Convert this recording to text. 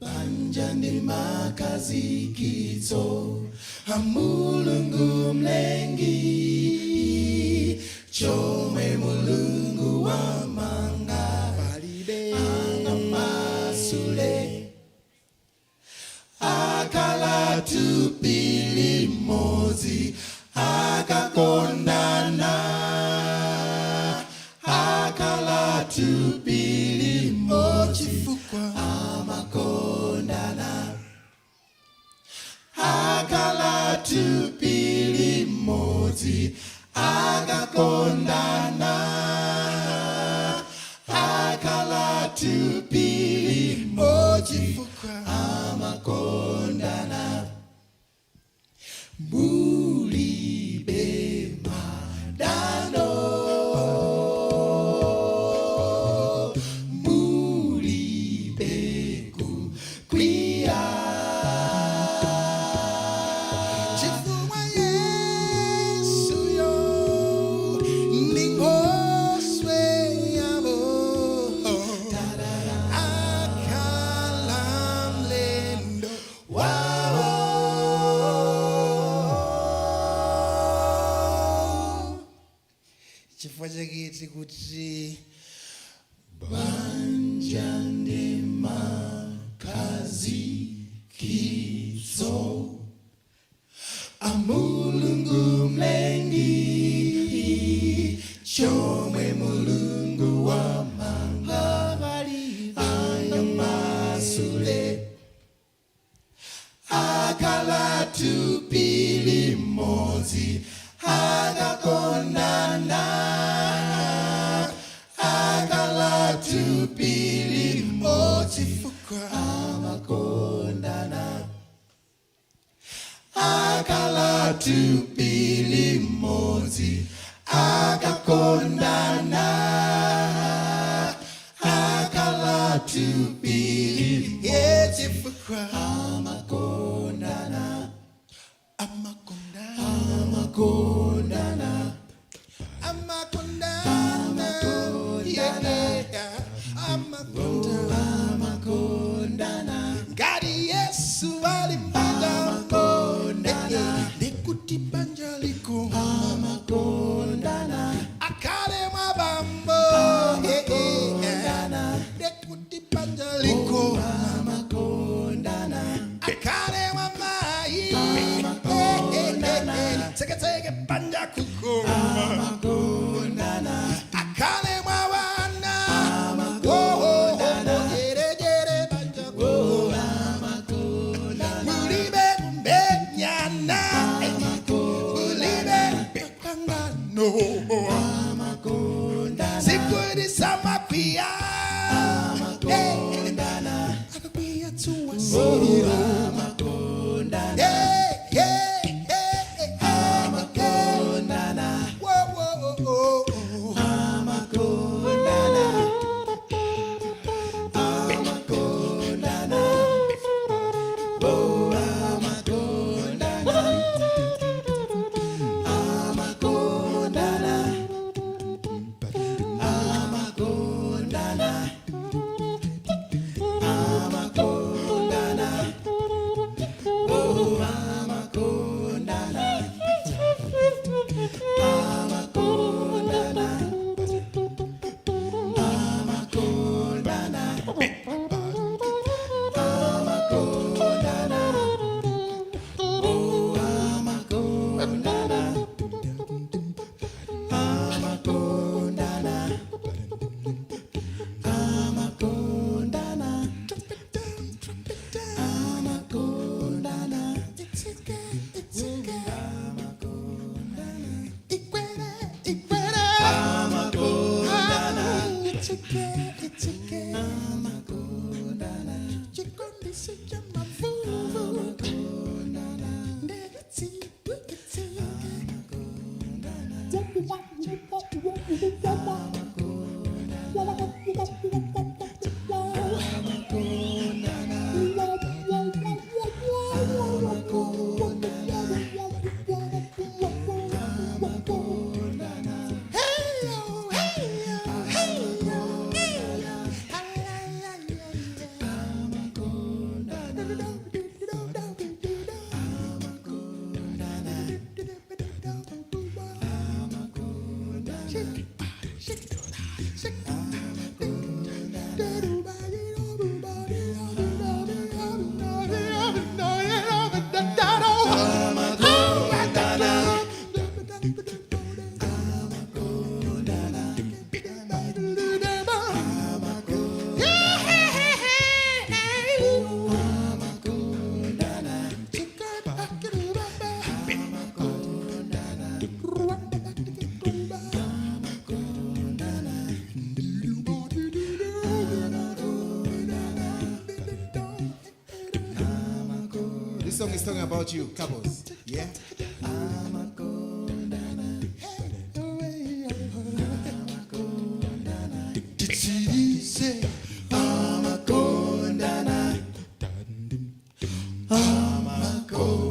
Banja ndi makhazikitso a Mulungu mlengi, chomwe Mulungu wamanga palibe angamasule. Akhala thupi limodzi akakondana, akhala thupi limodzi chifukwa amakondana. Akhala thupi limodzi akakondana, akhala thupi limodzi chifukwa amakondana. Mulibe madando, mulibe kukwiya, chifukwa Yesu yo ndi nkhoswe yawo, akhala mlendo wawo. Chifukwa chake tikuti banja ndi makhazikitso a Mulungu mlengi, chomwe Mulungu wamanga palibe angamasule. Akhala thupi limodzi akakondana, akhala thupi limodzi chifukwa amakondana. Akhala thupi limodzi akakondana, akhala thupi limodzi chifukwa amakondana. Amakondana. Amakondana. Amakondana, yeah, amakondana. Amakondana. Ngati Yesu ali m'banjamo, ndikuti banja liko Amakondana. Akhale mwa bambo, Amakondana. ndikuti banja liko Amakondana. Akhale mwa mayi, Amakondana. tseketseke banja kuko Amakondana. Akhale mwa wana. Amakondana. Jerejere banja kuko Amakondana. Mulibe kumenyana, mulibe mikangano. Amakondana. Sikuti samakwiya. Amakondana. Akakwiya tsuwasiriro. Amakondana. Yeah. Amakondana. Whoa, whoa, oh, oh. Amakondana. Amakondana. Oh, amakondana. Amakondana. Amakondana. Amakondana. Oh, amakondana. Amakondana. Amakondana. Amakondana. Oh, amakondana. Amakondana. Amakondana. Drop it down. Amakondana. It's okay, it's okay. Ikwere, ikwere. Amakondana. Ah, it's okay, it's okay. Amakondana. Chikondi si cha mavuvu. Ndeti, it's okay. Hey-oh, hey-oh, hey-oh, hey-oh. Ay, ay, ay, ay, ay. This song is talking about you, couples. Yeah? Titsirize amakondana. Amakondana.